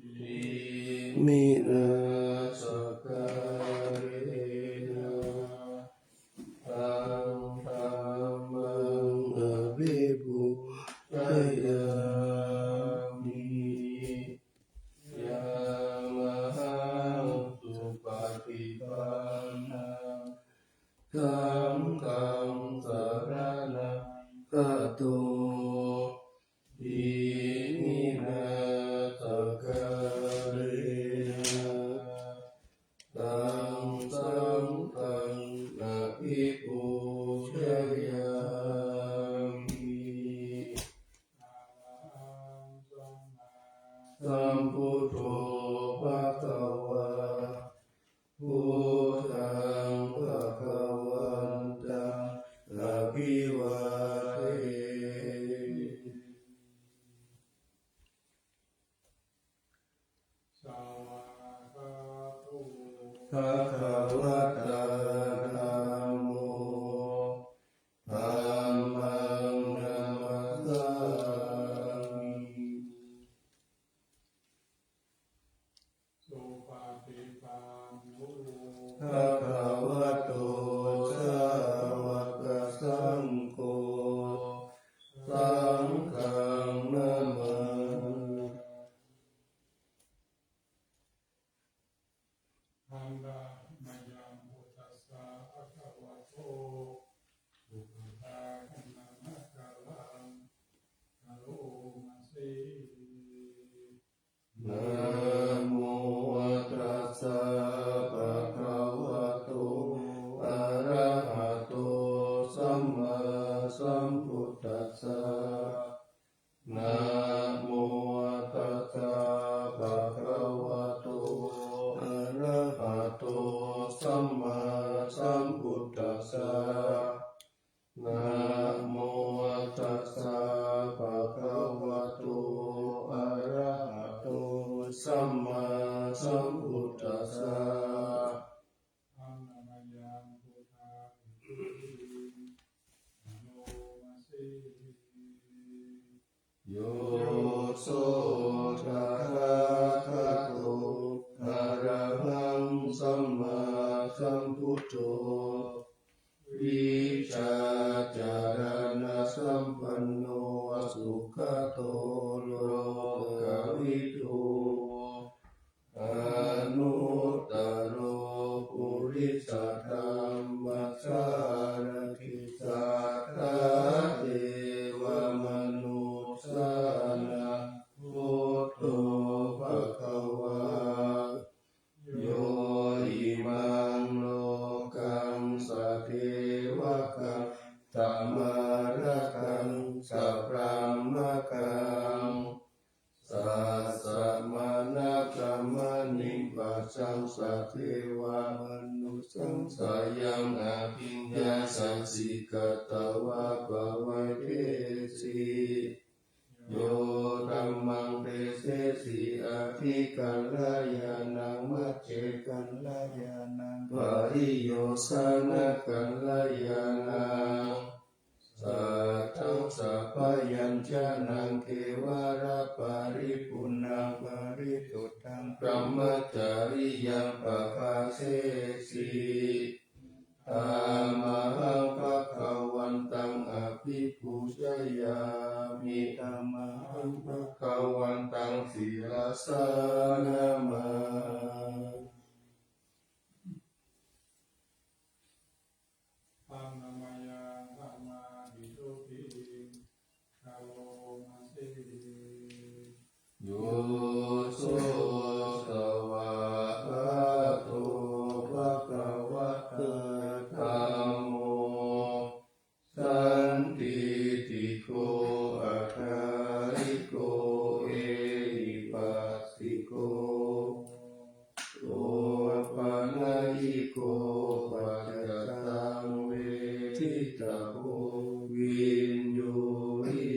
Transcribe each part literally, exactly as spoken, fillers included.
Iminā sakkārena taṃ dhammaṃ abhipūjayāmi. Yamhaṃ supaṭipannaṃ saṅghaṃ saraṇaṃ gacchāmi. Iminā sakkārena taṃ saṅghaṃ abhipūjayāmi. Arahaṃ sammāsambuddho bhagavā. Buddhaṃ bhagavantaṃ abhivādemi. Svākkhāto bhagavatā dhammo. Dhammaṃ namassāmi. Supaṭipanno bhagavato sāvakasaṅgho. Saṅghaṃ namāmi. Handa mayaṃ buddhassa bhagavato pubbabhāganamakāraṃ karoma se. Namo tassa bhagavato arahato sammāsambuddhassa. Namo tassa bhagavato arahato sammāsambuddhassa. Namo tassa bhagavato arahato sammāsambuddhassa. Handa mayaṃ buddhavibhūtiṃ karoma se. Yo so tathāgato arahaṃ sammāsambuddho vijjācaraṇasampanno sugato lokavidū anuttaro purisadammasārathi satthā devamanussānaṃ buddho bhagavā. Yo imaṃ lokaṃ sadevakaṃ samārakaṃ sabrahmakaṃ sassamaṇakamaniṃ pajjaṃ sadevamanussaṃ sayaṃ abhiññā sacchikatvā pavadethi. Yo dhammaṃ desesi aṭṭhikalyāṇaṃ majjhekalyāṇaṃ pariyosānakalyāṇaṃ satthaṃ sabyañjanaṃ kevalaparipuṇṇaṃ parisuddhaṃ brahmacariyaṃ pakāsesi. Tamahaṃ bhagavantaṃ abhipūjayāmi. Tamahaṃ bhagavantaṃ sirasā namāmi. Handa mayaṃ samādhisotthim karoma se. Yo so svākkhāto bhagavatā dhammo sandiṭṭhiko akāliko ehipassiko opanayiko paccattaṃ veditabbo viññūhi.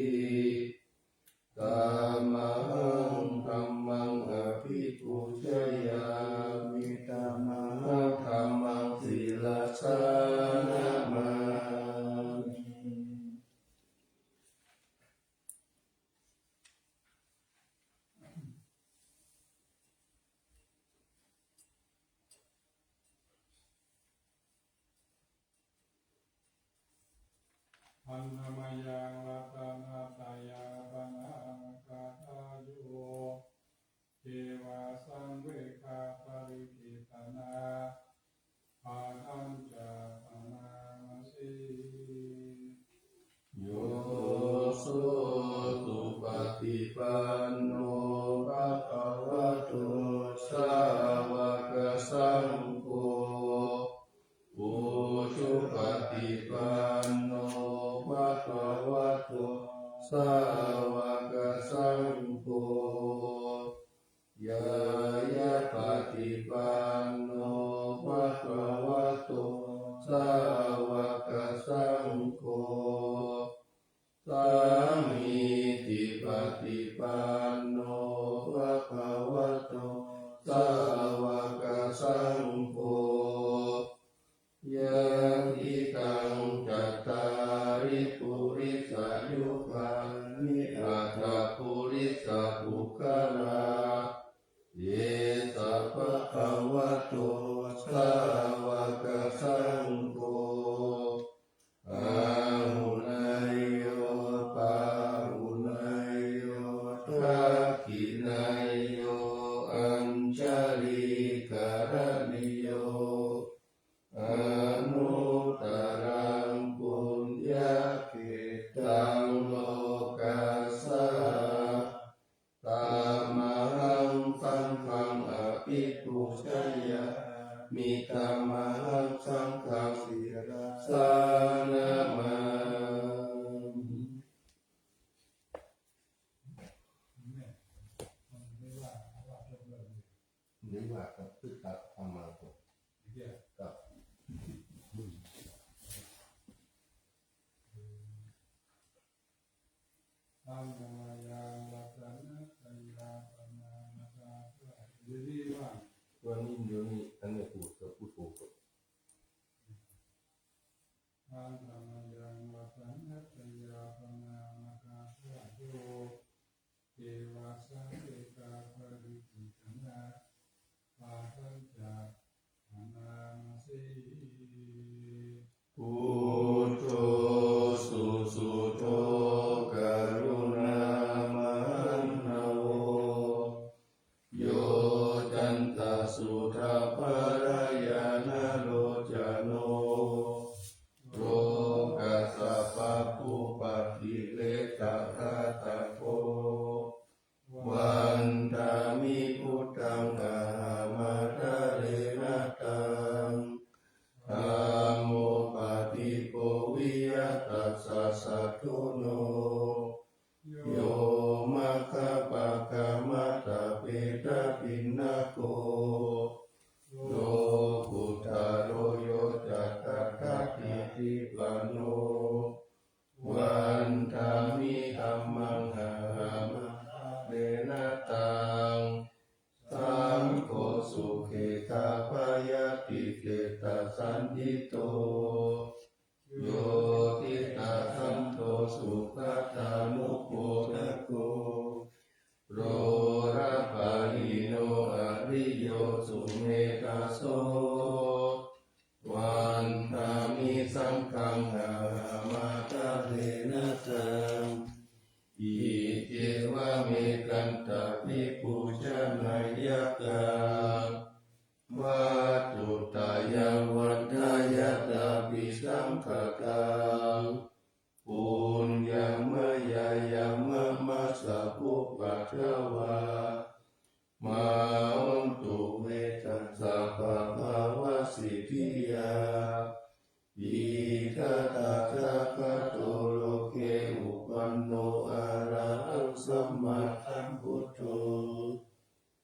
Tamahaṃ Handa mayaṃ ratanattayappaṇṇānaṃ āgāthayo, ceva saṃvegā parikilānā, pāṭhañca bhaṇāma se. Yo so supaṭipanno bhagavato sāvakasaṅgho, ujupaṭipanno bhagavato sāvakasaṅgho, ñāyapaṭipanno bhagavato sāvakasaṅgho, sāmīcipaṭipanno bhagavato sāvakasaṅgho, yadidaṃ cattāri purisayugāni aṭṭha purisapuggalā, esa bhagavato sāvakasaṅgho, āhuneyyo pāhuneyyo dakkhiṇeyyo añjalikaraṇīyo, anuttaraṃ puññakkhettaṃ lokassā. Tamahaṃ saṅghaṃ abhipūjayāmi, tamahaṃ saṅghaṃ sirasā namāmi. ไม่ว่าครับ พุทธธรรมัง ครับ Handa mayaṃ ratanattayappaṇṇānaṃ āgāthayo. เดี๋ยวนี้ว่าง วันนี้ เดี๋ยวนี้ อันนี้พูดกับพุทโธครับ Handa mayaṃ ratanattayappaṇṇānaṃ āgāthayo, ceva saṃvegā parikilānā, pāṭhañca bhaṇāma se. Buddho susuddho karuṇāmahaṇṇavo, yoccantasuddhapallayaṇalocano, lokassa pāpūpakilesaghātako, vandāmi buddhaṃ ahaṃ ādarena taṃ. Dhammo paṭibo viya tassa satthuno, yo maggapākamatavedabhinnako, lokuttaro yo ca tadadhipañño, vandāmi dhammaṃ ahaṃ ādarena taṃ. Saṅgho sukhetappayatiseṭṭhasañhito, yo tiṭṭhasanto sugatānupodako, lolapahīno ariyo sumetthaso, vandāmi saṅghaṃ ahaṃ ādarena taṃ. Iccevamekantabhipūjaneyyaṃ, vatthuttayaṃ vandeyyaṃ abhisaṅkhataṃ, puññaṃ mayā yaṃ mama sabbupaddavā, mā hontu ve tassa pāpāvasiddhiyā. Idha tathāgato loke uppanno arahaṃ sammāsambuddho,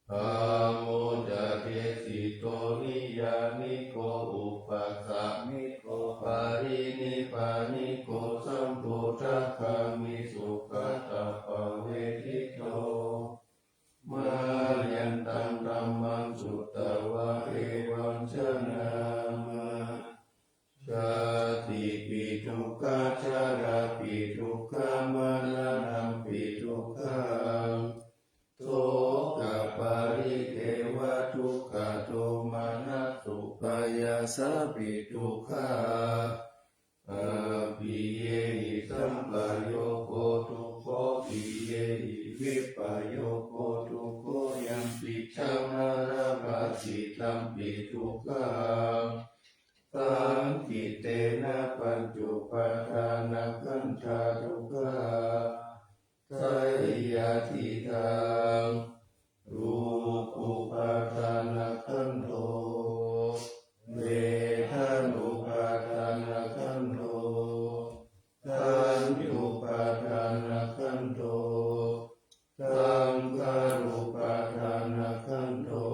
dhammo ca desito niyyāniko upasāyiko parinibbāniko sambuddhagāmi sugatāpavejjito. Mayantaṃ dhammaṃ sutvā evaṃ janāma: jātipi dukkhā jarāpi dukkhā maraṇampi dukkhaṃ, sokaparidevadukkhadomanassupāyāsāpi dukkhā, appiyehi Saṅkhittena pañcupādānakkhandhā dukkhā. Seyyathīdaṃ: rūpupādānakkhandho, vedanupādānakkhandho, saññupādānakkhandho, saṅkhārupādānakkhandho,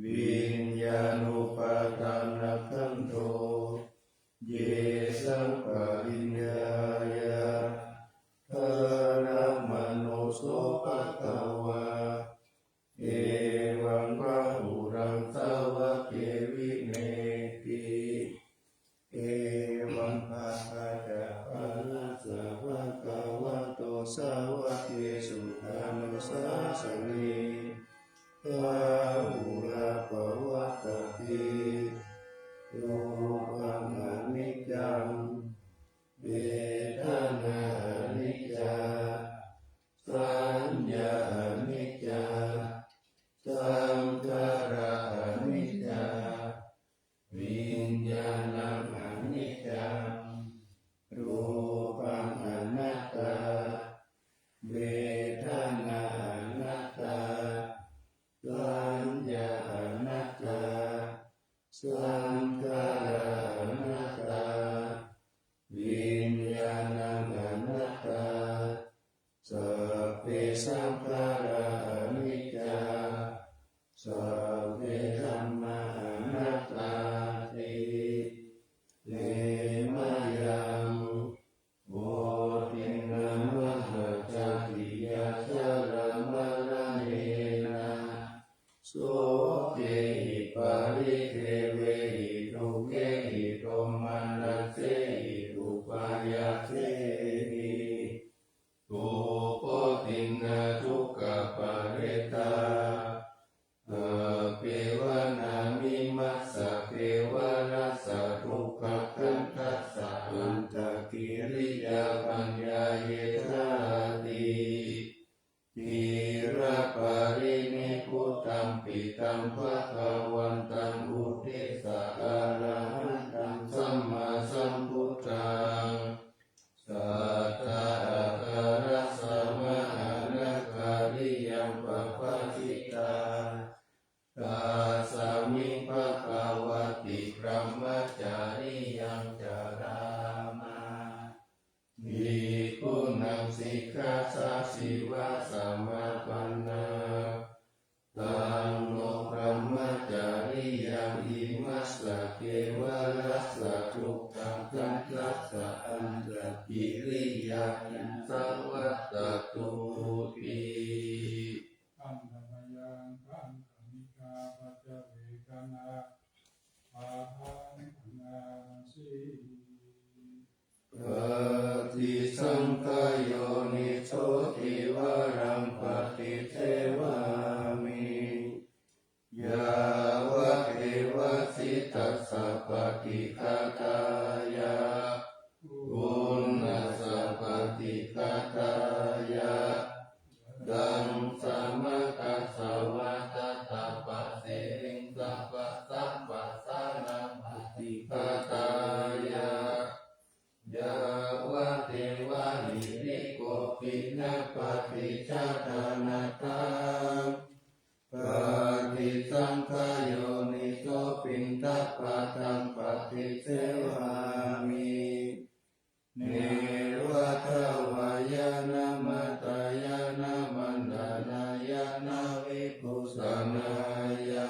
viññāṇupādānakkhandho. Yesaṃ pariññāya bhaṇāmano so bhagavā, evaṃ bahulaṃ sāvake vinetti. Evaṃ bhāvā ca pāṇassa bhagavato sāvakesu anusāsanī, bahulā pavattati. Rūpaṃ aniccaṃ, vedanā aniccā, saññā aniccā, saṅkhārā aniccā, viññāṇaṃ aniccaṃ. Rūpaṃ anattā, vedanā anattā, saññā anattā, saṅkhārā anattā, viññāṇaṃ anattā. Sabbe saṅkhārā aniccā, sabbe dhammā anattāti. Hemayaṃ bodhinā mahācātiyā jalamaṇanena sokehi paridevehi dukkhehi domanassehi upāyāsehi upodhinnā dukkhaparittā. Appeva nānimassa kevalassa dukkhakhandhassa antakiriyā paññāyetthāti. Khīlaparinibbutampi taṃ bhagavantaṃ uddissa arahantaṃ sammāsambuddhaṃ sattāṭṭhākārasaṃvahanakāriyaṃ pabbajitā. Tasmiṃ bhagavati brahmacariyaṃ carāma. Bhikkhūnaṃ sikkhāsīvasamāpannā. Taṃ no brahmacariyaṃ imassa kevalassa dukkhakhandhassa antakiriyāya saṃvattatuti. Khandhamayaṃ khandhamikā paccavekkhaṇā. Pahānanāsi. Paṭisaṅkhā yoniso tīvaraṃ paṭisevāmi. Yāvadeva sītassa paṭighātāya, uṇhassa paṭighātāya, daṃsamakasavātātapasiriṃsapasamphassānaṃ paṭighātāya, yāvadeva hirikopinapaṭicchādanatthaṃ. Paṭisaṅkhā yoniso piṇḍapātaṃ paṭisevāmi. Neva davāya na madāya na maṇḍanāya na vibhūsanāya,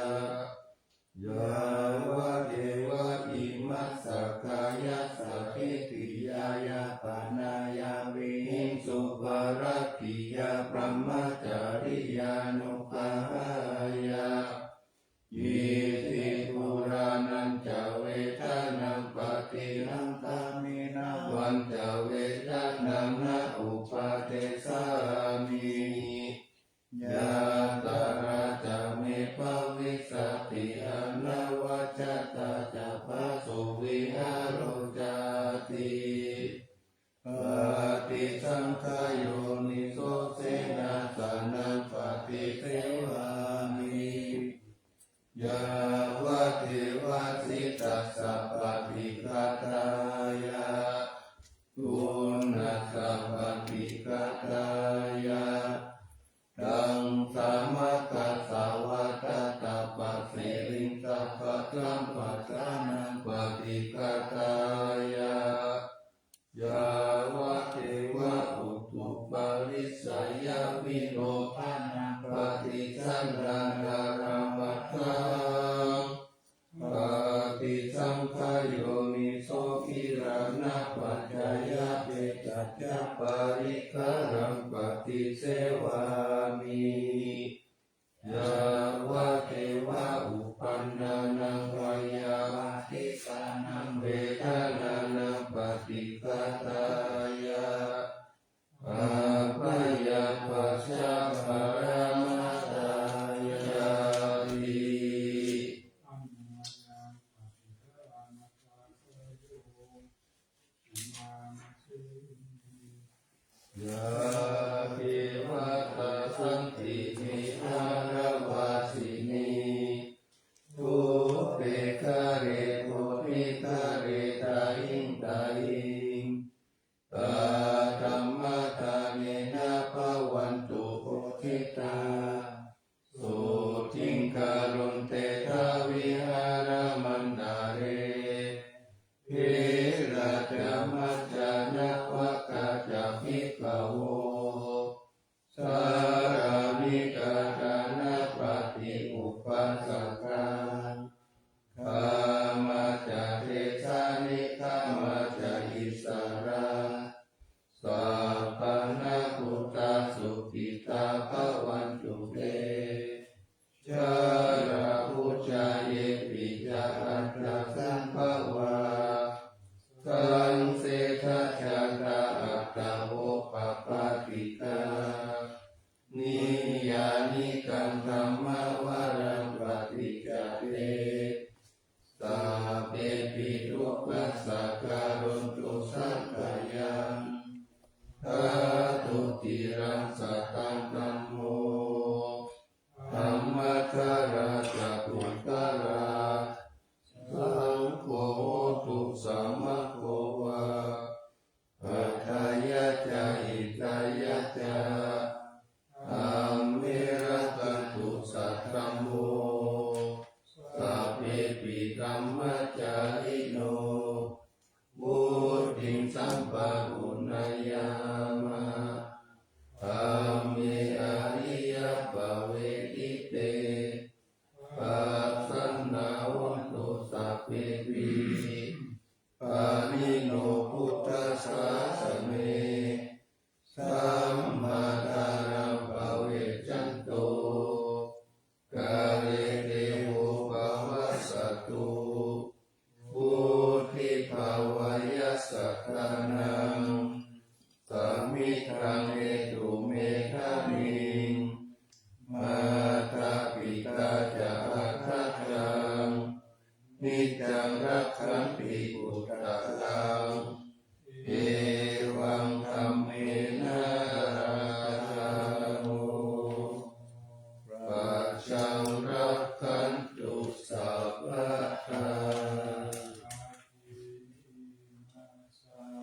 yāvadeva imassa kāyassa ṭhitiyā yāpanāya vihiṃsuparatiyā brahmacariyānuggahāya, iti purāṇañca vedanaṃ paṭihaṅkhāmi navañca vedanaṃ na uppādessāmi. Yātrā ca me bhavissati anavajjatā ca phāsuvihāro cāti. Paṭisaṅkhā yoniso senāsanaṃ paṭisevāmi. Yāvadeva sītassa paṭighātāya, uṇhassa paṭighātāya, taṃ samaggassa vātatappasiriṃsapasampajānaṃ paṭighātāya, yāvadeva utuparissayavinodanaṃ paṭisallānārāmatthaṃ, paṭisaṅkhā yoniso gilānapaccayabhesajjaparikkhāraṃ paṭisevāmi. Yāvadeva uppannānaṃ veyyābādhikānaṃ vedanānaṃ paṭighātāya, abyāpajjhaparamatāyāti. Yā devatā santi vihāravāsinī, thūpe ghare bodhighare tahiṃ tahiṃ, tā dhammadānena bhavantu pūjitā, sotthiṃ karontedha vihāramaṇḍale. Therā ca majjhā navakā ca bhikkhavo, sārāmikā dānapatī upāsakā, gāmā ca desā nigamā ca issarā, sappāṇabhūtā sukhitā bhavantu te. Jalābujā yepi ca aṇḍasambhavā, saṃsedajātā athavopapātikā, niyyānikaṃ dhammavaraṃ paṭicca te, sabbepi dukkhassa karontu saṅkhayaṃ. Ṭhātu ciraṃ sataṃ dhammo, dhammaddharā ca puggalā, saṅgho hotu samaggo va, atthāya ca hitāya ca. Amhe rakkhatu saddhammo, sabbepi dhammacārino, vuḍḍhiṃ sampāpuṇeyyāma, dhamme ariyappavedite. Pasannā hontu sabbepi, pāṇino buddhasāsane, sammādhāraṃ pavecchanto, kāle devo pavassatu, vuḍḍhibhāvāya sattānaṃ, samiddhaṃ netu medaniṃ. Mātā pitā ca atrajaṃ, niccaṃ rakkhanti puttakaṃ, evaṃ dhammena rājāno, pajaṃ rakkhantu sabbadā.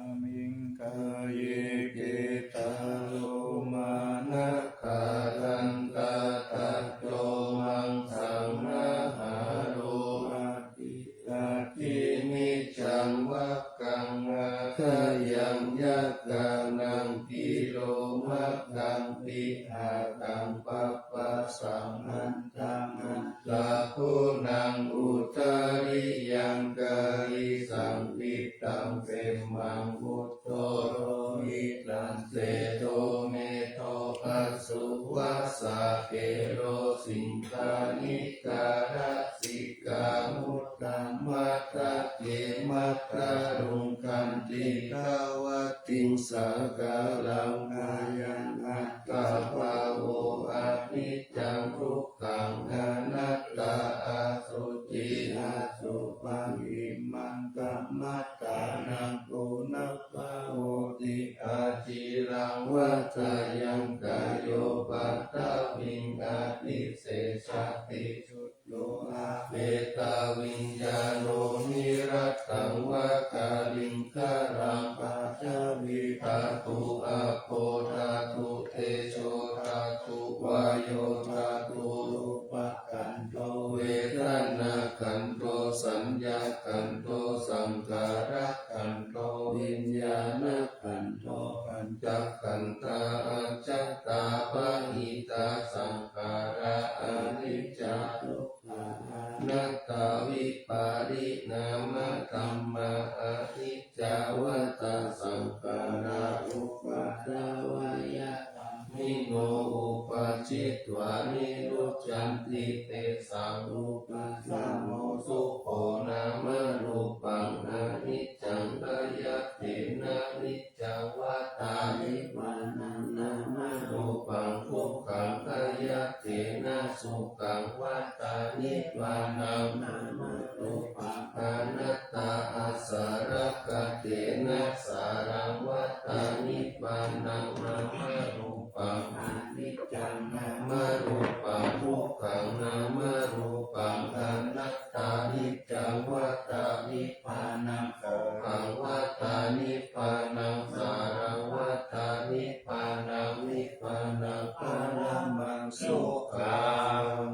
Asmiṃ kāye petā lomā nakhā dantā taco maṅsamaṇhāro, aci ajjimicchaṃ vakkaṃ hadayaṃ yakkhānaṃ tilomakampi hataṃ papphāsaṃ antaṃ antā khuṇaṃ udariyaṃ karīsaṃvittaṃ semhaṃ uddo lohitaṃ sedo medo assu vassa kero siṅghāṇikā lasikā muttamathake matthaluṅganti kavatiṃsakāraṃ khayaṃ attabhāvo aniccaṃ dukkhaṃ anattā asuci asubhaṃ imaṃ kammadānaṃ punabbhavoti aciraṃ vata yaṃ kāyo paṭhaviṃ adhi nisessāti. Yo āpetaviññāṇo niratthaṃ va kaliṅgaraṃ, paṭhavī dhātu āpo dhātu tejo dhātu vāyo dhātu, rūpakkhandho vedanākkhandho saññākkhandho saṅkhārakkhandho viññāṇakkhandho, pañcakkhandhā ajjhattā bahiddhā saṅkhārā aniccā dukkh- anattā, vipariṇāmadhammā aniccā vata saṅkhārā, uppādavayadhammino uppajjitvā nirujjhanti, tesaṃ vūpasamo sukho nāmarūpaṃ aniccaṃ, khayatthenāniccaṃ vata nibbānaṃ nāmarūpaṃ dukkhaṃ, khayatthenā sukhaṃ vata nibbānaṃ nāmarūpaṃ anattā, āsarakkhattena sāraṃ vata nibbānaṃ nāmarūpaṃ aniccaṃ, nāmarūpaṃ dukkhaṃ, nāmarūpaṃ anattā, niccaṃ vata nibbānaṃ, dukkhaṃ vata nibbānaṃ, sāraṃ vata nibbānaṃ, nibbānaṃ paramaṃ sukhaṃ.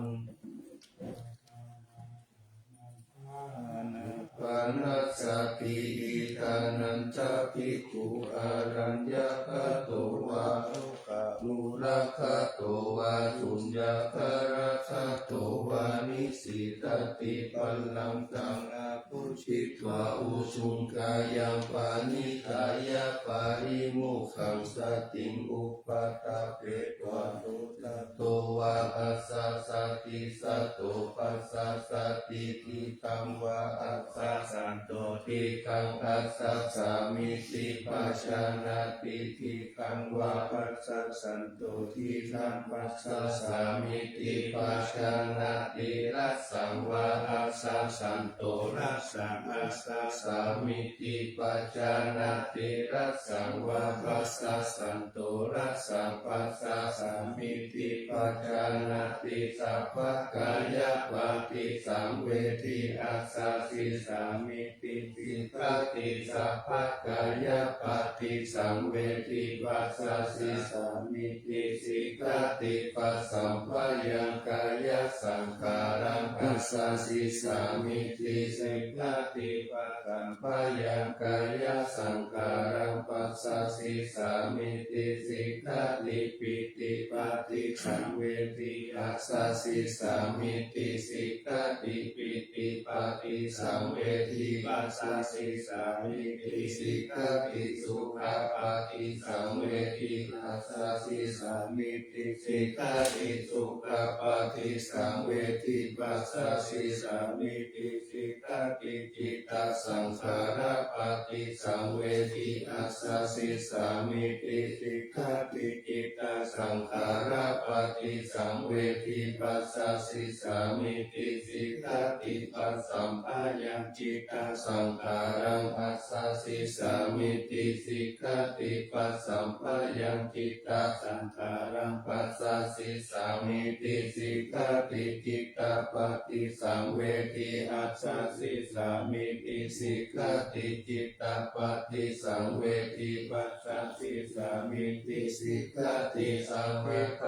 Ānāpānasati. Iddhānañca bhikkhū araññagato vā, rukkhamūlagato vā, suññāgāragato vā, nisīdati pallaṅkaṃ abhujitvā ujuṃ kāyaṃ paṇidhāya pārimokkhāsatiṃ upaṭṭhapetvā, sukhā to vā āsasati, sato passasati, diṭṭhaṃ vā āsasanto, diṭṭhaṃ āsasāmīti pajānāti, diṭṭhaṃ vā passasanto, diṭṭhaṃ passasāmīti pajānāti, rassaṃ vā āsasanto, rassaṃ passasāmīti pajānāti, rassaṃ vā passasanto, rassaṃ passasāmīti pajānāti, sabbakāyapaṭisaṃvedī āsasissāmīti sikkati, sabbakāyapaṭisaṃvedī passasissāmīti sikkati, pasamphayaṃ kāyasaṅkhāraṃ passasissāmīti sikkati, pasamphayaṃ kāyasaṅkhāraṃ passasissāmīti sikkati, pītipaṭisaṃvedī āsasissāmīti sikkati, pītipaṭisaṃvedī passasissāmīti sikkati, sukhapaṭisaṃvedī āsasissāmīti sikkati, sukhapaṭisaṃvedī passasissāmīti sikkati, cittasaṅkhārapaṭisaṃvedī āsasissāmīti sikkati, cittasaṅkhārapaṭisaṃvedī passasissāmīti sikkati, pasamphayaṃ cittasaṅkhāraṃ āsasissāmīti sikkati, pasamphayaṃ cittasaṅkhāraṃ passasissāmīti sikkati, cittapaṭisaṃvedī āsasissāmīti sikkati, cittapaṭisaṃvedī passasissāmīti sikkati,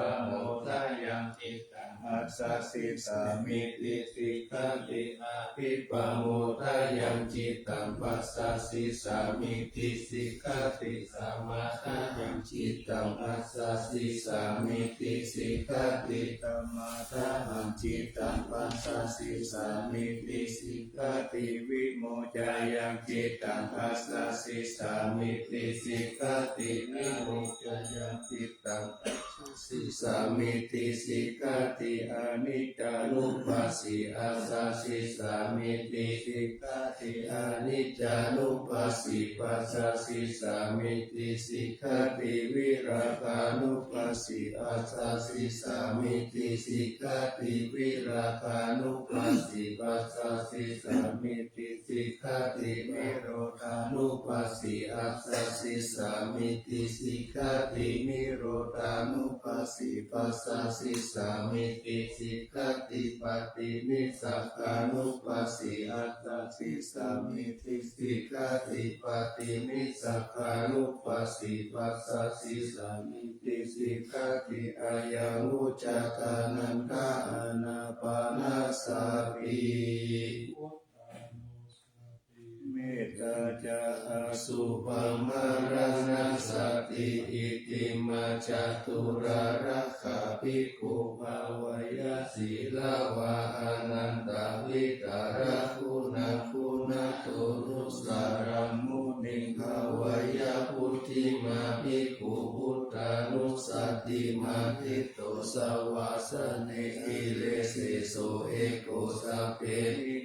abhippamodayaṃ cittaṃ passasissāmīti sikkati, abhippamodayaṃ cittaṃ passasissāmīti sikkati, samādhayaṃ cittaṃ passasissāmīti sikkati, samādhānaṃ cittaṃ passasissāmīti sikkati, vimoccānaṃ cittaṃ passasissāmīti sikkati, vimoccānaṃ cittaṃ passasissāmīti sikkati, aniccānupassī passasissāmīti sikkati, aniccānupassī passasissāmīti sikkati, virāgānupassī passasissāmīti sikkati, virāgānupassī passasissāmīti sikkati, nirodhānupassī passasissāmīti sikkati, nirodhānu Pasī passāsi sāmīti sikkhāti. Paṭinissaggānupassī assāsi sāmīti sikkhāti. Paṭinissaggānupassī passāsi sāmīti sikkhāti. Ayaṃ vuccatā nanda ānāpānasati. Mettā ca asubhaṃ maraṇassati. Itimā catulārakkha bhikkhū bhāveyya sīlavā anantavidhāraguṇaguṇāto nusaraṃ muniṃ bhāveyya. Puthimā bhikkhū buddhānussatī mātito savāsane giriseso eko sabbe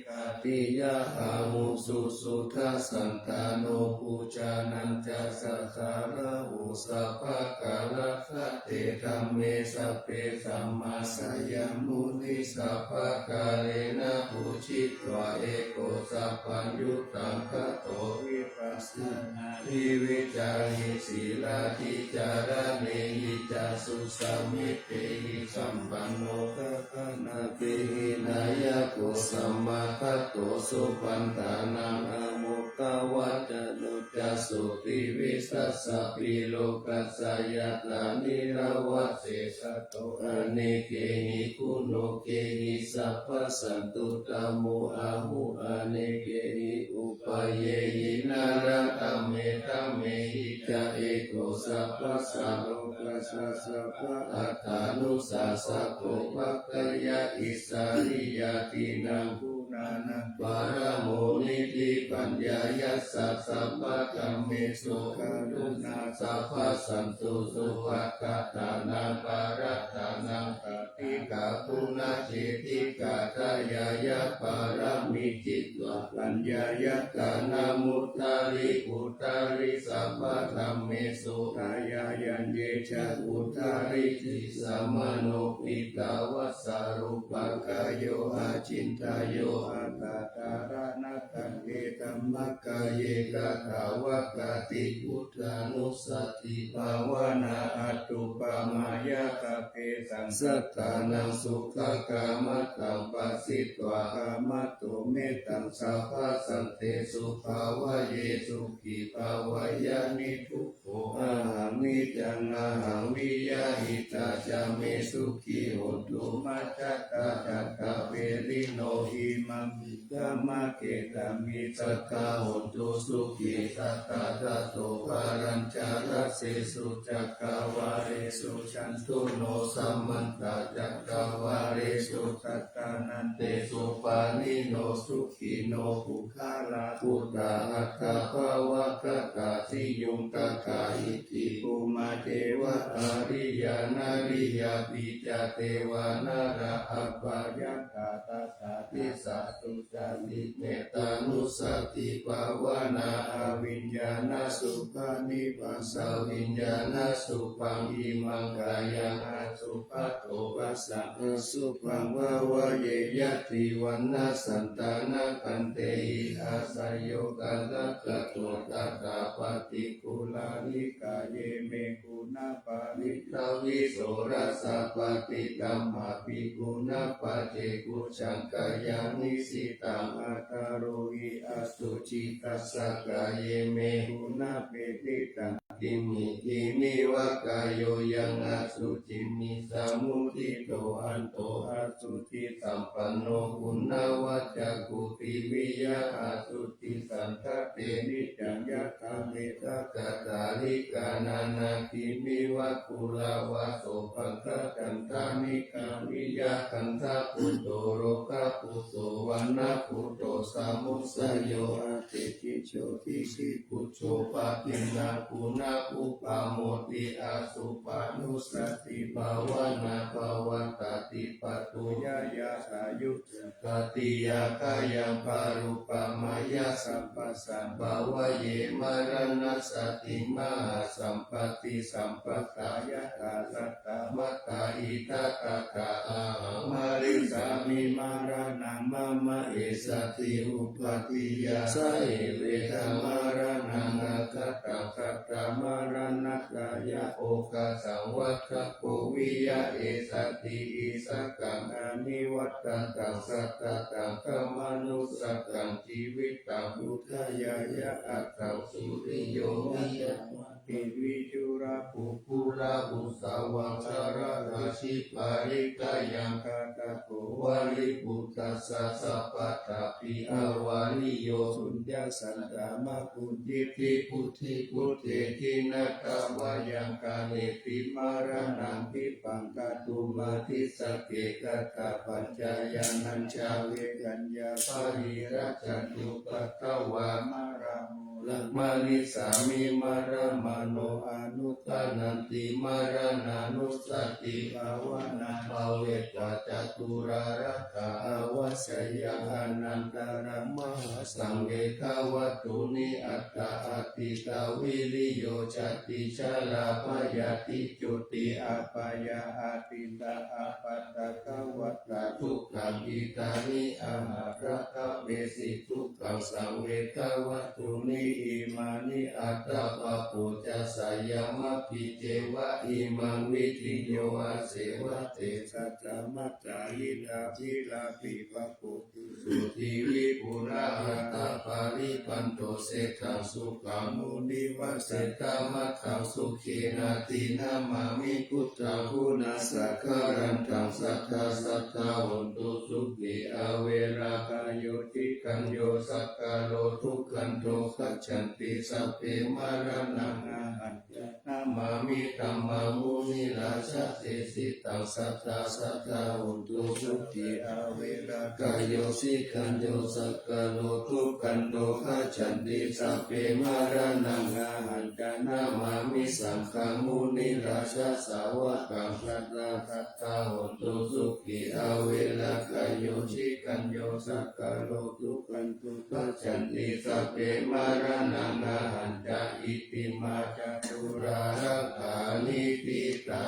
gatiyā ahuṃ susuddhasaṅtāno bujānañca sattharāhu sabbakārakkhate dhamme sabbe sammāsayā muni sabbakālena pūjitvā eko sabbaññutaṃ gato vipassanāhi vicarehi sīlādhicāraṇehi ca susāmi tehi sampanno kappāna tehi nāyako sammāgato supaṇṇānaṃ āmodavacano ca sotthi vissāsapi lokassa yattha nirāvasesato anekehi guṇokehi sabbasantuttamo ahu anekehi upayehi nānāparameyamehi ca eko sabbasā lokassa sabba attānusassako paccayā isariyādīnaṃ guṇānaṃ paramo niṭṭhi paññāyassa sabbadhammesu karuṇā sabbasanto supaṭiṭṭhānaṃ parāṭānaṃ sādhikā guṇācedikā dāyāyā pāramī citvā paññāya kāṇamuttari uttari sabbadhammesu dāyāyā ye ca uttarisī samāno piṭṭhāvassa rūpakāyo acintayyo atthadharanatthaṅgī dhammakāye tathāgatā ti. Buddhānussatī bhāvanā anuppamāya sabbesaṃ sattānaṃ sukhakaṃ mattaṃ pasitvā kamato mettaṃ sabbasantesu bhāvaye sukhī bhāvaye niduk kho ahaṃ niccaṃ ahaṃ viya hitāya me sukhī hontu majjhattā sattaverino imaṃ piṭṭhamāge tamhi sadā hontu sukhī sadā. Tato balañca dasesu cakkavāḷesu cātuno samantā cakkavāḷesu attānantesu pāṇino sukhino puggalā buddhā attabhāvagatā siyuṃ tathā iti bhummā devā ariyā nariyāpi ca devā nalā apayantattā disā suddhā ti. Mettānussatī bhāvanā abhiññānasubhāni bhāsaviññānasubhaṃ imaṃ kāyaṃ asubhato passaṃ asubhaṃ bhāvaye ñātivaṇṇasantānakhantehi āsayogantaratto tathā paṭikūlā nikāye me guṇā parittaṃ visorasappaṭidhammapi guṇapacce bhujjhaṃ kāyaṃ nisitaṃ aṭṭharohi asucitassa kāye me guṇapetiṭṭhaṃ kimhi khīṇeva kāyo yaṃ asuciṃ nissamuddhito hanto asucisampanno uṇṇavaccaku tiviya asucisanthate niccaṃ yathā mettakaṭṭhālikā nānākimeva kurāva sobhaṅkachandānikā viyākaṅkhaputto lokaputto vaṇṇaputto samuccayo atikiccho dīghiputto paggiṇṇaṃ guṇaṃ uppamodati. Asubhānussatī bhāvanā pavattati patu yāyā sāyucca khatiyā kāyaṃ pāṇupamāya sabbasambhavaye maraṇassāti mahāsampattissambhūtā yathā saddamattā idha tathā ahaṃ marissāmi maraṇaṃ mama esati upādiyā saeveda maraṇaṃ aggaṭaṃ saddamaraṇakkhayaṃ okāsaṃ vata ko viya esati issakaṃ anivajjataṃ sattataṃ khamānu ssakaṃ jīvitaṃ udayāya aṭṭhaṃsu viyo miyamāti vijulā kukkura ussavaṃ sarākacī parittayaṃ kaṭṭhako valībuddhassa sabbatthapi avaliyo suññassa dhammaguṇ iti buddhi buddhe khīṇatā vā yaṃ kāmepi maraṇaṃ vippaṅkatumatissake katthapaccayānañca vegaññā pariḷajjantupaddavā maraṃ moraṃ marissāmi maraṃ mano anukkhaṇanti maraṇānussatibhāvanā bhāvetvā caturāsakā avassayaṃ anantaraṃ mahāsaṃ vegavatthuni aṭṭha atītā viriyo jāti jarā byādhi juti apāyā atītā appaṭikavatā dukkhā idāni aharakavesi dukkhaṃ saṃ vegavatthuni imāni aṭṭha pabojjāsayā mappi ceva imaṃ viddhiyo asevate saddamattā idha virapi pako suti vipulā aṭṭhapāripatto seṭṭhaṃ sukhaṃ munivaresaṃ etaṃ maṅgalamuttamaṃ namāmi buddhaguṇasaṅgharantaṃ satthā sadā hontu sukhī averā bhayūpasamāyo saṅgaho dukkhandho gacchanti sabbe maraṇaṃ ahañca namāmi dhammaṃ munirājadesitaṃ satthā sadā hontu sukhī averā bhayūpasamāyo saṅgaho dukkhandho gacchanti sabbe maraṇaṃ ahañca namāmi saṅghaṃ munirājasāvakaṃ satthā sadā hontu sukhī averā bhayūpasamāyo saṅgaho dukkhandho gacchanti sabbe maraṇaṃ ahañca iti mā caturāsakā niṭṭhitā.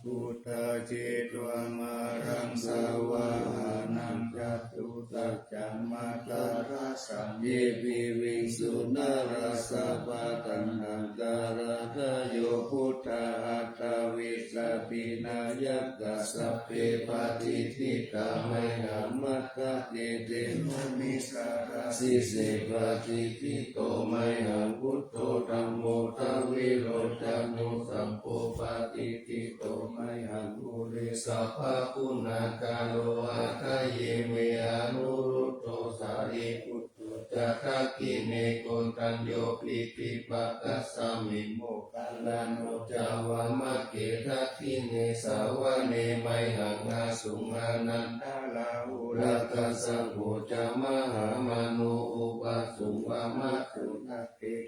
Buddhā jetvā māraṃ savāhanaṃ catusaccāmatarasaṃ ye piviṃsu narāsabhā. Taṇhaṅkarādayo buddhā aṭṭhavīsati nāyakā sabbe patiṭṭhitā mayhaṃ matthake te munissarā. Sīse patiṭṭhito mayhaṃ buddho dhammo dvilocane saṅgho patiṭṭhito mayhaṃ ure sabbaguṇākaro. Hadaye me Anuruddho Sāriputto ca dakkhiṇe Koṇḍañño piṭṭhibhāgasmiṃ Moggallāno ca vāmake. Dakkhiṇe savane mayhaṃ āsuṃ Ānandarāhulā Kassapo ca Mahāsamayo ubhāsuṃ vāmaguṇā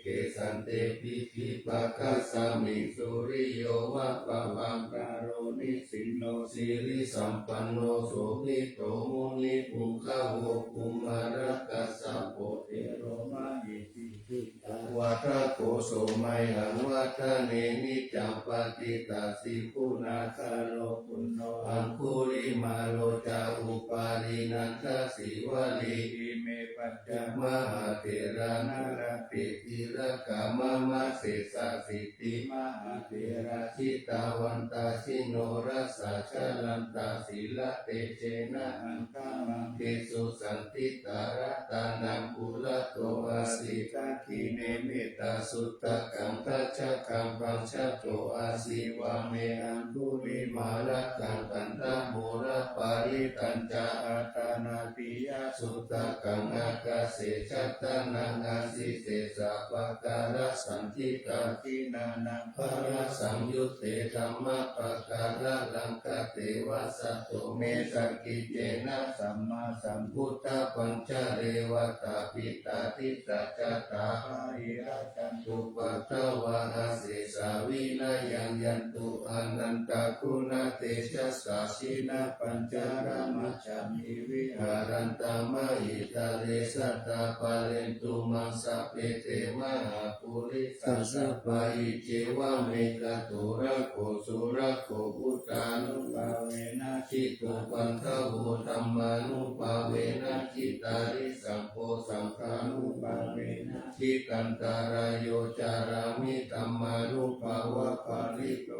kesante piṭṭhibhāgasmiṃ suriyo va pabhaṅkaro nisinno sirisampanno sobhito munipuṅgavo. Kumārakassapo thero mahesī cittavādako so mayhaṃ vadane niccaṃ patiṭṭhāsi guṇākaro. Puṇṇo Aṅgulimālo ca Upālī Nandasīvalī ime pañca mahātherā nalāṭe tilakā mama. Sesāsīti mahātherā jitavantā jinorasā jalantā sīlatejena aṅgamaṅgesu saṇṭhitā. Ratānaṃ purato āsi dakkhiṇe Mettasuttakaṃ Dhajaggaṃ pacchato āsi vāme Aṅgulimālakaṃ. Khandhamorapā Harittañca āṭānāṭiyasuttakaṃ ākāse chadanaṃ āsi sesā pākārasaṇṭhitā. Jinānāṃ balasaṃyutte dhammapākāralaṅkate vasato me sakiccena sammāsambuddhapañjare. Vātapittādisañjātā bāhirajjhattupaddavā asesā vinayaṃ yantu anantaguṇatejasā. Jinapañjaramajjhamhi viharantā mahītale sadā pālentu maṃ sabbe te mahāpurisāsabhā. Iccevamekanto rakkho surakkho buddhānubhāvena jitupaddavo dhammānubhāvena jitārisaṅgho saṅghānubhāvena jitantarāyo carāmi dhammānubhāvapālito.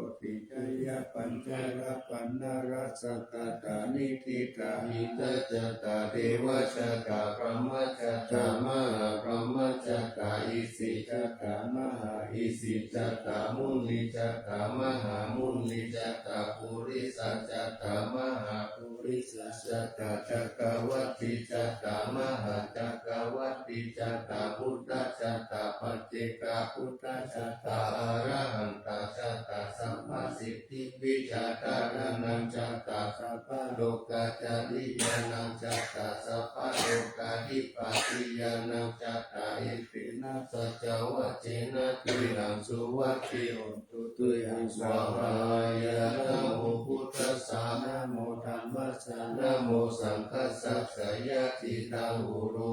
Tejappañjarapaṇṇarasagatā niṭṭhitā. Indajātā devajātā brahmajātā mahābrahmajātā isijātā mahāisijātā munijātā mahāmunijātā purisajātā mahāpurisajātā cakkavattijātā mahācakkavattijātā buddhajātā paccekabuddhajātā arahantajātā sabbasiddhi vijjādharānañjātā sabbalokacāriyānañjātā sabbalokādhipatiyānañjātā etena saccavajjena khīṇaṃ suvatthi hotu tuyhaṃ. Svāhāya. Namo buddhassa. Namo dhammassa. Namo saṅghassa. Jayasiddhaṃ hotu.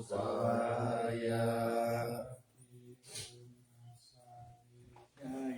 Svāhāya.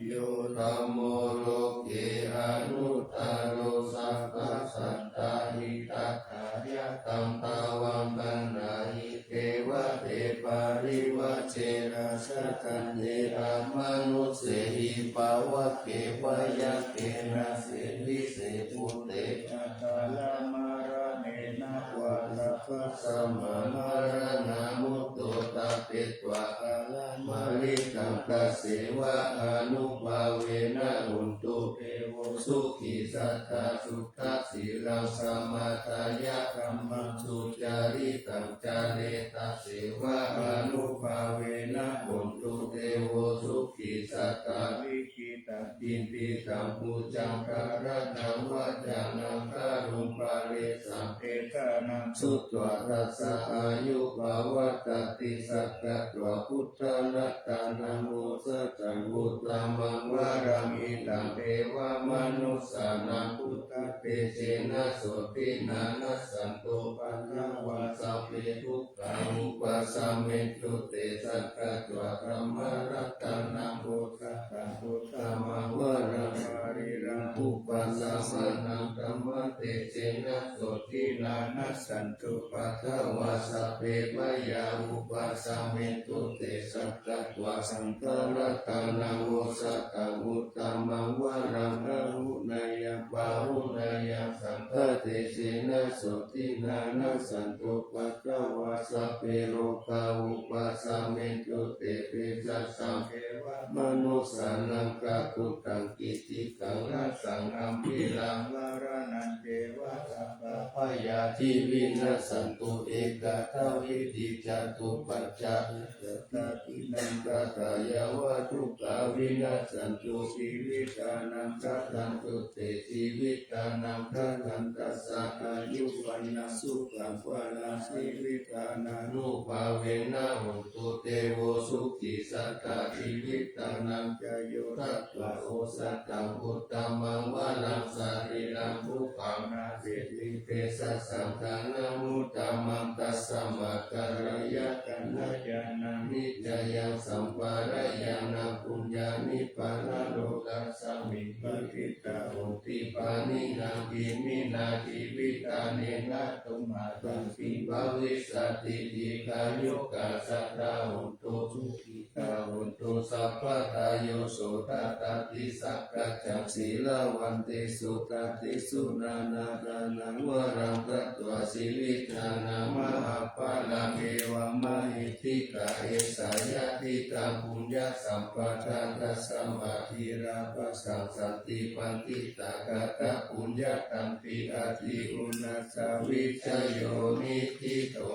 Yo dhammo loke anuttaro sabbasattahitatthāya taṃ bhagavantaṃ na hi devatā parivajjena sattante amanussehi pāvake byagghe nāsentissi bhūte jatarā maraṇena vā sabbasmā maraṇā mutto ṭhapetvā kālaṃ mariṇaṃ taseva ānubhāvena hontu devo sukhī sadā. Suddhasīlaṃ samādāya dhammaṃ sucaritaṃ care taseva ānubhāvena hontu devo sukhī sadā. Likkhitaṃ cintitaṃ pūjaṃ dhāraṇaṃ vācanaṃ garuṃ paresaṃ desanaṃ sutvā tassa āyu pavaḍḍhatīti. Sakkatvā buddharatanaṃ osathaṃ uttamaṃ varaṃ hitaṃ devamanussānaṃ buddhatejena sotthinā nassantupaddavā sabbe dukkhā vūpasamentu te. Sakkatvā dhammaratanaṃ osathaṃ uttamaṃ varaṃ sārīraṃ upasamanaṃ dhammatejena sotthinā nassantupaddavā sabbe bhayā vūpasamentu te. Sakkatvā saṅgharatanaṃ osathaṃ uttamaṃ varaṃ āhuneyyaṃ pāhuneyyaṃ saṅghatejena sotthinā nassantupaddavā sabbe rogā vūpasamentu te. Tesasaṃ devamanussānaṃ kakuttaṃ kittikaṃ racchaṃ gambhīraṃ maraṇañceva sabbabhayā vinassantu. Ekadā vidhijjatupajjhāyā dakkhiṇaṃ gatāyeva dukkhā vinassantu jīvitaṃ dadantu te. Jīvitaṃ dadantassa āyu vaṇṇaṃ sukhaṃ balaṃ jīvitaṃ ānubhāvena hontu devo sukhī sadā. Jīvitaṃ ca yo datvā osathaṃ uttamaṃ varaṃ sārīraṃ bhubbhaṃ nasīti tesasaṃ ṭhānamuttamaṃ. Tasmā kālāya kaṇhāya na niccayaṃ sampādāya na puññāni paralokasmiṃ patiṭṭhā honti pāṇinā. Iminā jīvitā nena tumhātā kiṃ bhavissati. Dīghāyukā sadā hontu sukhitā hontu sabbadā. Yo sodhaddati sakkaccaṃ sīlavantesu dadesu nānādānaṃ varaṃ datvā jīvitdānaṃ mahapphalaṃ evammahiddhikā esā yadidaṃ puññasampadaṃ tasmā dhīrā bhaddantā santi paṇḍitā Puññakkhettaṃ pi ati uṇhassa vijayo niṭṭhito.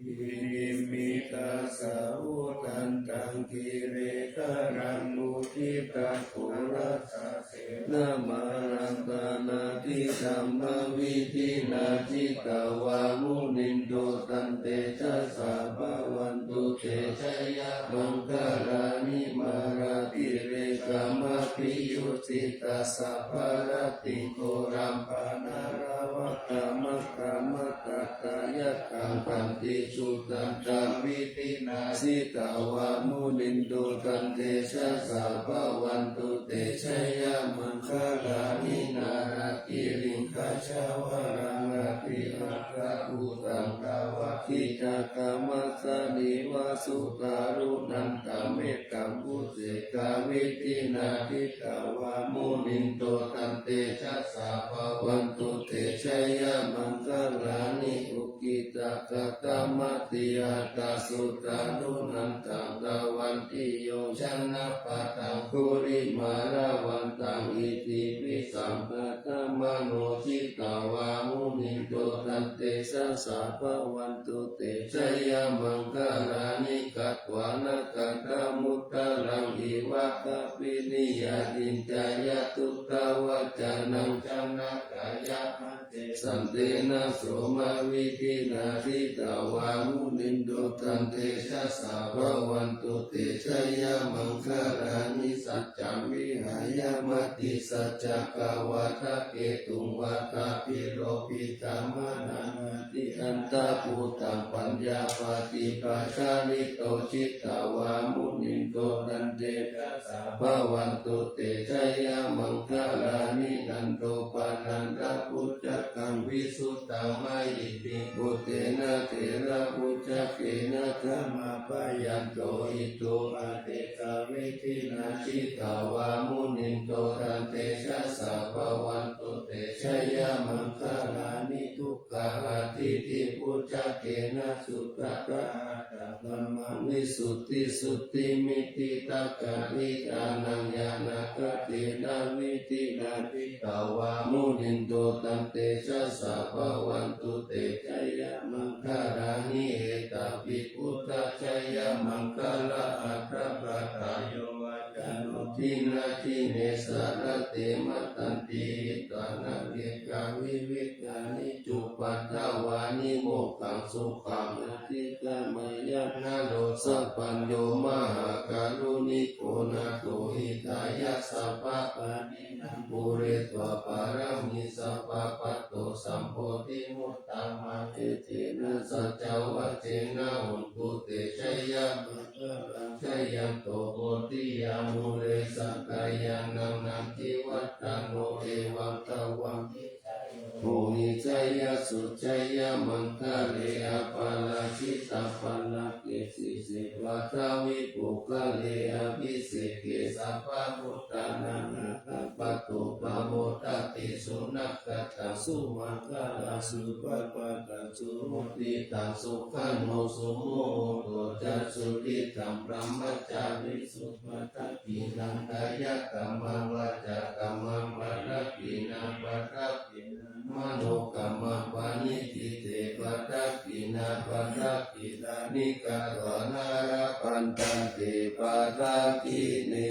Nimmitasāvudhantaṃ girigajaṃ uditaghorasasenamāraṃ dānādidhammavidhinā jitavā munindo tantejasā bhavatu te jayamaṅgalāni. Mārātirekamabhiyujjhitasabbarattiṃ ghorampanāḷavakamakkhamathaddhayakkhaṃ khantīsudantavidhinā jitavā munindo tantejasā bhavatu te jayamaṅgalāni. Nāḷāgiriṃ gajavaraṃ atimattabhūtaṃ dāvaggicakkamasanīva sudāruṇantamettambusekavidhinā jitavā munindo tantejasā bhavatu te jayamaṅgalāni. Ukkhittakhaggamatihatthasudāruṇantaṃ dhāvantiyojanapathaṅgulimālavantaṃ iddhībhisaṅkhatamano jitavā munindo tantejasā bhavatu te jayamaṅgalāni. Katvāna kaṭṭhamudaraṃ iva gabbhinīyā ciñcāya duṭṭhavacanaṃ janakāyamajjhe santena somavidhinā jitavā munindo tantejasā bhavatu te jayamaṅgalāni. Saccaṃ vihāya matisaccakavādaketuṃ vādābhiropitamanaṃ atiandhabhūtaṃ paññāpadīpajalito jitavā munindo tantejasā bhavatu te jayamaṅgalāni. Nandopanandabhujagaṃ visuddhamahiddhiṃ puttena therabhujagena damāpayanto iddhūpadesavidhinā jitavā munindo tantejasā bhavatu te jayamaṅgalāni. Duggāhadiṭṭhibhujagena sudaṭṭhahatthaṃ brahmaṃ visuddhijutimiddhibakābhidhānaṃ ñāṇāgadena vidhinā jitavā munindo tantejasā bhavatu te jayamaṅgalāni. Etāpi buddhajayamaṅgalaaṭṭhagāthā yo vācano dinadine sarate matandī hitvā nānekavividhāni cupaddavāni mokkhaṃ sukhaṃ adhigameyya naro sapañño. Mahākāruṇiko nātho hitāya sabbapāṇi naṃ pūretvā pāramī sabbā patto sambodhimuttamaṃ. Etena saccavajjena hotu te jayamaṅgalaṃ. Jayanto bodhiyā mūle sakyānaṃ nandivaḍḍhano evaṃ tvaṃ vijayo hohi jayassu jayamaṅgale. Aparājitapallaṅke sīse paṭhavipokkhare abhiseke sabbabuddhānaṃ aggappatto pamodati. Sunakkhattaṃ sumaṅgalaṃ supabhātaṃ suhuṭṭhitaṃ sukhaṇo sumuhutto ca suyiṭṭhaṃ brahmacārisu padakkhiṇaṃ kāyakammaṃ vācākammaṃ padakkhiṇaṃ padakkhiṇaṃ manokammaṃ paṇidhī te padakkhiṇā padakkhiṇāni katvāna labhantatthe padakkhiṇe.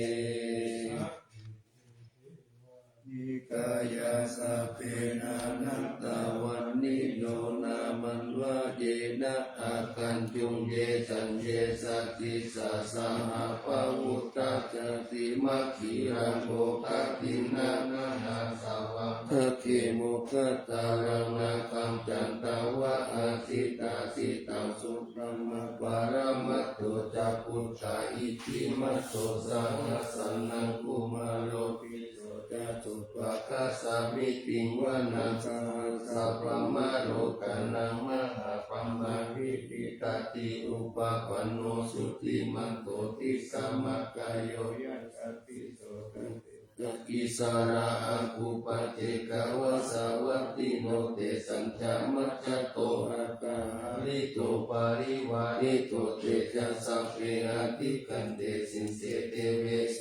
Kāyā sabbe nānattavaṇṇino nāmanvayena āgañchuṃ ye caññe sadisā saha pavutthajātimakhilaṃ kokaṭiṇaṃ mahāsavaṃ dakkhemoghataraṃ nāgaṃ candaṃva asitātitaṃ subrahmā paramatto ca puttā iddhimato saha sanaṅkumāro tisso ca supaṭṭhāsā mitiṃ vanaṃ sahassabrahmalokānaṃ mahābrahmā vihiddati upapanno jutimanto disā maggāyo yasassiso. Issarā aggupaccekavasavattino tesañca majjhato attahārito parivārito te ca sabbe abhikkante sinde deve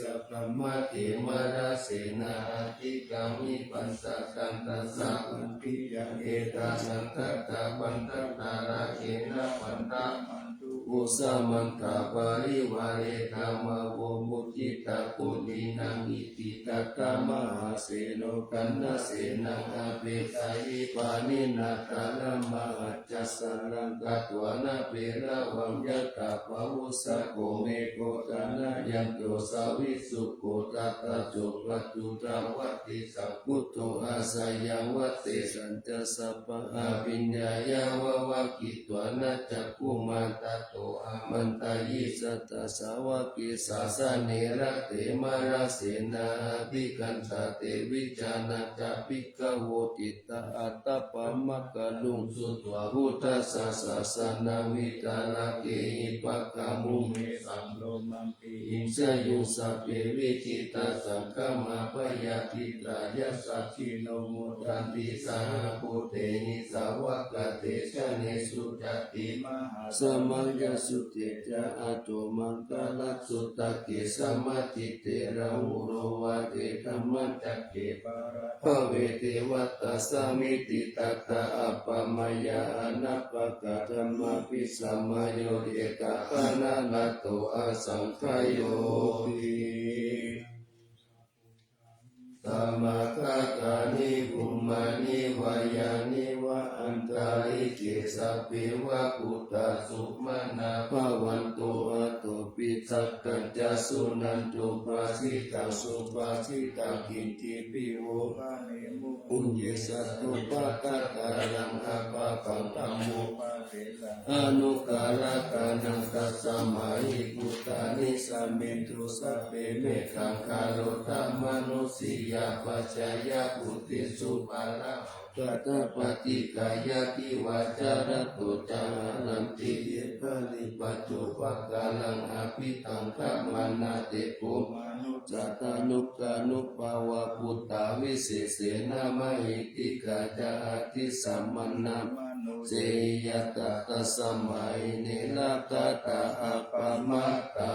Dhammaddhe mārasenā atikkāmi pañcasaṅgātaṃ. Sabbītiyaṃ etaraṃ gatvā bhaddantā rāgena baddhamatthu, vo samantā parivāretā mā vo muñcittha koci naṃ. Iti tattha mahāseno kaṇhasenaṃ apesayi pāṇinā talamāhacca saraṃ katvāna bheravaṃ. Yathā pāvussako megho thanayanto savijjuko tathā so paccudāvatti saṅkuddho asayaṃvate. Tañca sabbaṃ abhiññāya vavakkhitvāna cakkhumā tato āmantayi satthā sāvake sāsane rate. Mārasenā abhikkantā te vijānātha bhikkhavo cittā ātappamakaruṃ. Sutvā buddhassa sāsanaṃ vītarāgehi pakkāmuṃ nesaṃ lomampi iñjayuṃ. Sabbe vijitasaṅgāmā bhayātītā yasassino modanti saha bhūtehi sāvakā te janesutāti. Mahāsamayasutte ca ātomaṅgalasu- -take samācite rāhulo vācedhammacakke bāhaṭṭhave devatā samitiṭṭhantā āpamayā anāpakā dhammāpi samayodetha pāṇarato asaṅkhayo ti. Samāgatāni bhummāni vā yāni va antalikkhe sabbeva bhūtā sumanā bhavantu athopi sakkacca suṇantu bhāsitaṃ. Subhāsitaṃ kiñcipi vo bhaṇemu unyi sattu pāpakallaṃ apāpaṃ dhammo anuggaharatthaṃ. Tasmā hi bhūtā nisāmethu sabbe mettaṃ karotha mānusiyā pajāya buddhiṃ subharaṃ. Katthapatikāya divā ca ratto ca haranti ye balipaccupakallaṃ abhitaṃ kammāna te kho manussā tanukānubhāvā bhūtā visesena mahiddhikā ca adisaraṇamanu- -sehi ñātā tasmā hi ne rakkhatha appamattā.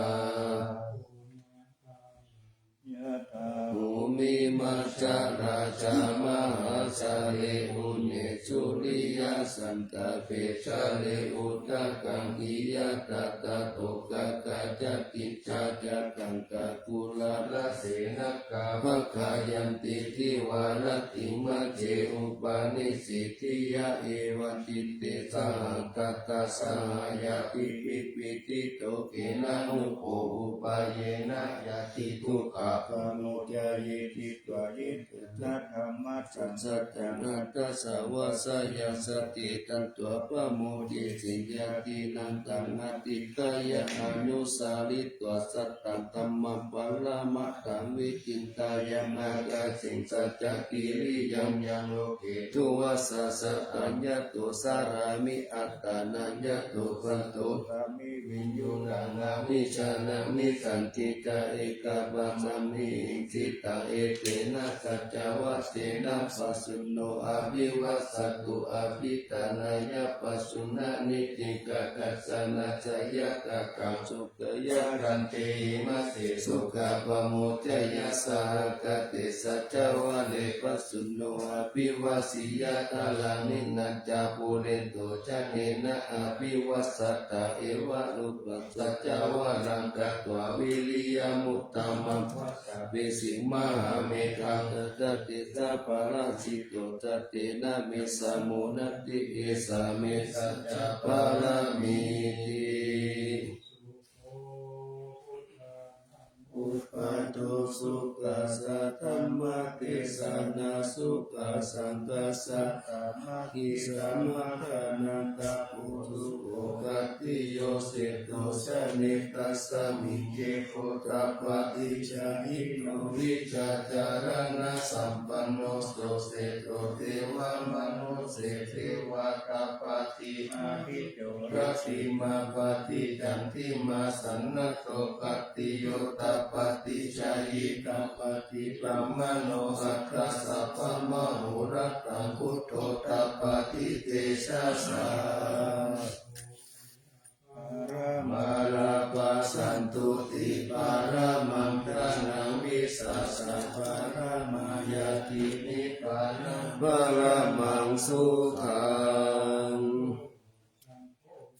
Yathā bhummimajjharajā mahājale une suriyasandhāpe jale udakaṃ iyatha tato gaṅgā ca diṭṭhā ca gaṅgā- -kulā ca lasena kā paggayanti divā rattiṃ majjhe upanissīdiyā evaṃ citte sahagatā saha ñātibhi pīḷito kena no pubbe upayena ñāti dukkhā pamuccaye. Jitva yidha dhammassāsanaṃ atthāvasaya sati tantvā pamodesi ñātīnaṃ taṃ adhikkāya anusaritvā sataṃ dhammaṃ paramatthaṃ vicindeyya. Ākāsaṃ saccakiriyaṃ yaṃ loke dvassa sataṃ yato carāmi attānaṃ yato patto sāmi viññuṇaṃ avijjānaṃ nissanti ca ekapāsaṃ nihiṃsitaṃ. Etena saccavajjena pāthu no abhivajjatu abhiṭhānāya pāthu na niṭṭhitaṃ. Kassana ca yathākaṃ sukhayā khantehi majjhe sokā pamuccaya. Sahagatā te saccavajjena pāthu no abhivajjeyya. Kālāni ca pūrentu yaṃ nena abhivajjatha evaṃ rūpaṃ saccavajjena katvā viriyamuttamaṃ vajjabhesi mahāmettaṃ. Tañca tesa paranijjhito ca tena vijjāmo nati esa me saccapāramīti. Uppādo sukhā saddhammadesanā sukhā saṅghassa sāmaggī samaggānaṃ tapo sukho. Khattiyo seṭṭho jānesi tasmiṃ khette oṭṭhapādi jahino vijjācaraṇasampanno so seṭṭho devamanusse ceva tappati mahesino. Rattimābhāti candimā sannaddho khattiyo tappati jhāyī tappati brāhmaṇo atha sabbamahorattaṃ buddho tappati tejasā. Paramā lābhā santuṭṭhī paramaṃ dhanaṃ paramayatthi nibbānaṃ paramaṃ sukhaṃ.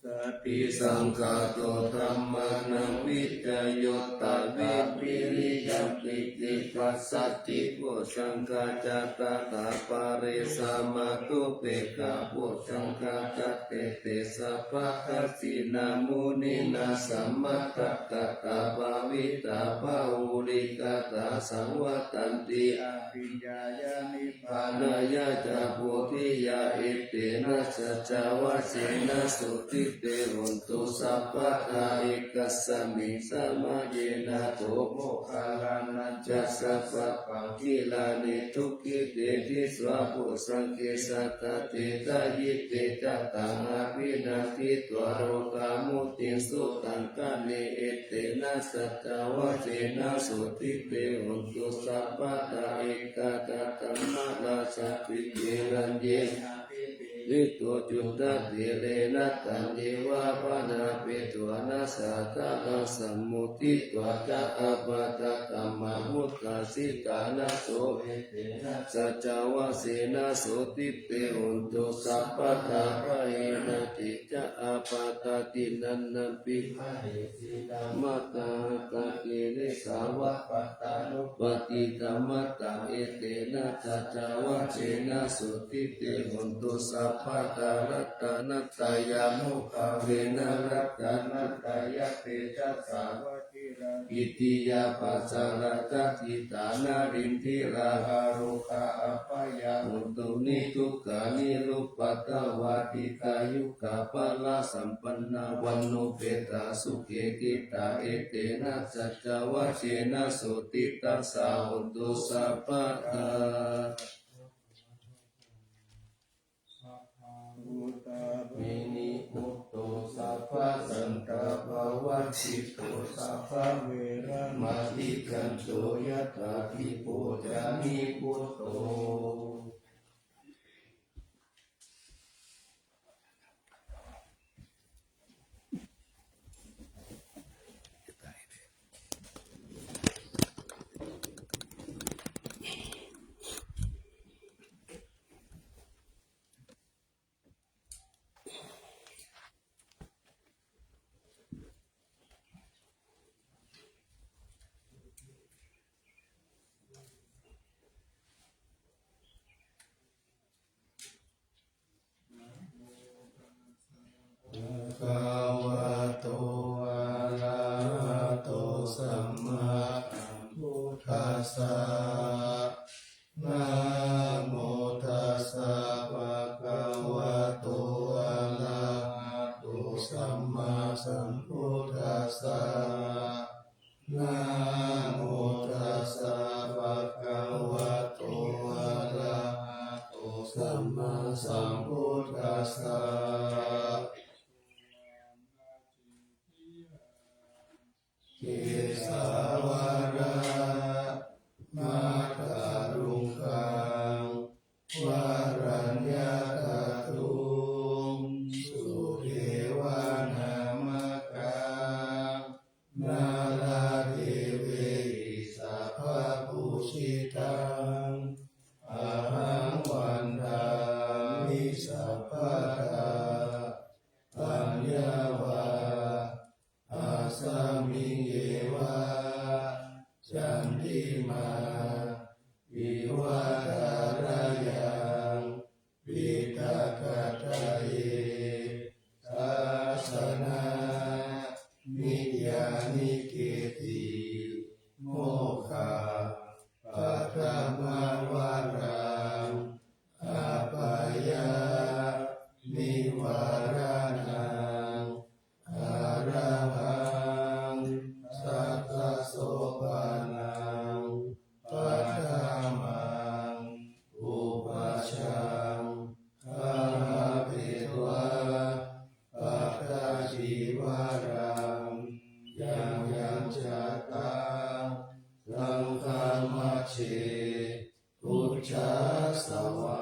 Sati saṅkhāto dhammānaṃ vicayo tathā viriyampīti passaddhi bojjhaṅgā ca tathāpare samādhupekkhabojjhaṅgā ca ete sabbattaṭṭhānā muninā sammadakkhātā bhāvitā bahulīkatā saṃvattanti abhiññāya nibbānāya ca bodhiyā. Etena saccavajjena sotthi te hotu sabbadā. Ekasmiṃ samaye nātho moggallānañca sabrahmā gilāne dukkhite disvā bojjhaṅge satta desayi. Te ca taṃ abhinanditvā rogā mucciṃsu taṅkhaṇe. Etena saccavajjena sotthi te hotu sabbadā. Ekadā dhammarājāpi gelaññenābhipīḷito cundattherena taññeva bhaṇāpetvāna sādaraṃ sammoditvā ca ābādhā tamhā vuṭṭhāsi ṭhānaso. Etena saccavajjena sotthi te hotu sabbadā. Pahīnanti ca ābādhā tiṇṇannampi mahesinaṃ maggāhatakilesāva pattānuppattidhammataṃ. Etena saccavajjena sotthi te hotu sabbadā. Ratanattayānubhāvena ratanattayatejasā vajiraṃ itthiya pajarā ca khitā nalīndirā arogā abyāpajjhā hotu nidukkhā nirupaddavā dīghāyukā balāsampannā vaṇṇuppetā sukhī ṭhitā. Etena saccavajjena sotthi tassa hotu sabbadā. Buddhā bhikkhū nibbuto sabbasantāpavajjito sabbaveramatikkanto yathā dīpo ca nibbuto. Bhagavato arahato sammāsambuddhassa. Namo tassa bhagavato arahato sammāsambuddhassa. Namo tassa bhagavato arahato sammāsambuddhassa. Kesavaramātharuṃ gāṃ varaññatatthuṃ sudevanamakaṃ nāḷādevehi sabbapūjitaṃ ahaṃ vandāmi sabbadā. Aññāvā asmiṃ yeva candimā iva tharayaṃ piṭakatthaye tassana niyyānikehi mokkhapaṭhamavaraṃ abhayanivaranaṃ arahaṃ sattasopaṇaṃ paṭhamaṃ pubbajaṃ gahapetvā pattacīvaraṃ yaṃ yaṃ jātaṃ saṅghamajjhe bujjhāsavā